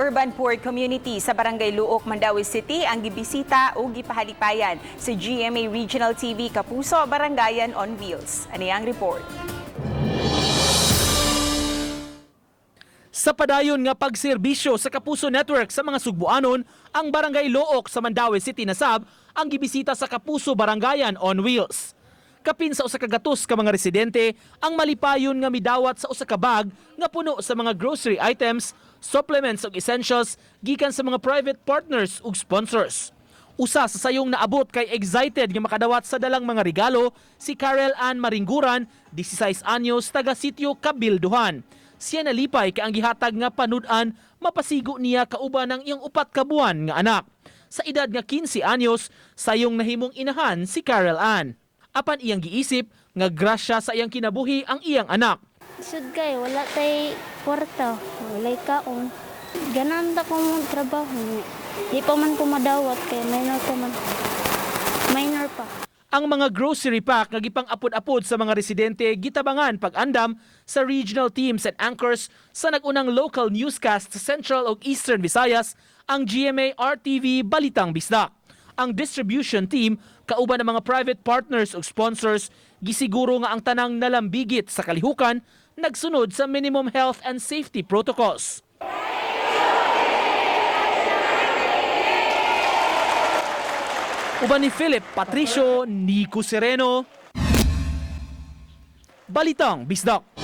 Urban poor community sa Barangay Looc, Mandaue City ang gibisita o gipahalipayan sa GMA Regional TV Kapuso Barangayan on Wheels. Ani ang report. Sa padayon nga pagserbisyo sa Kapuso Network sa mga Sugbuanon, ang Barangay Looc sa Mandaue City nasab ang gibisita sa Kapuso Barangayan on Wheels. Kapin sa 100 ka mga residente ang malipayon nga midawat sa 1 ka bag nga puno sa mga grocery items, supplements ug essentials gikan sa mga private partners ug sponsors. Usa sa sayong naabot kay excited nga makadawat sa dalang mga regalo si Karel Ann Maringguran, 16 anyos, taga sitio Kabilduhan. Siya nalipay kay ang gihatag nga panud-an mapasigo niya kauban ang iyang 4 ka buwan nga anak. Sa edad nga 15 anyos, sayong nahimong inahan si Karel Ann. Apan iyang giisip nga grasya sa iyang kinabuhi ang iyang anak. Sud kay wala tay kwarta, walay kaon. Ganahan ta ko mo trabaho. Di pa man ko madawat kay minor pa man. Minor pa. Ang mga grocery pack nga gipang-apod-apod sa mga residente gitabangan pag-andam sa regional teams and anchors sa nag-unang local newscast sa Central ug Eastern Visayas, ang GMA RTV Balitang Bisdak. Ang distribution team kauban ng mga private partners ug sponsors gisiguro nga ang tanang nalambigit sa kalihukan nagsunod sa minimum health and safety protocols. Uban ni Philip Patricio, Nico Sereno. Balitang Bisdak.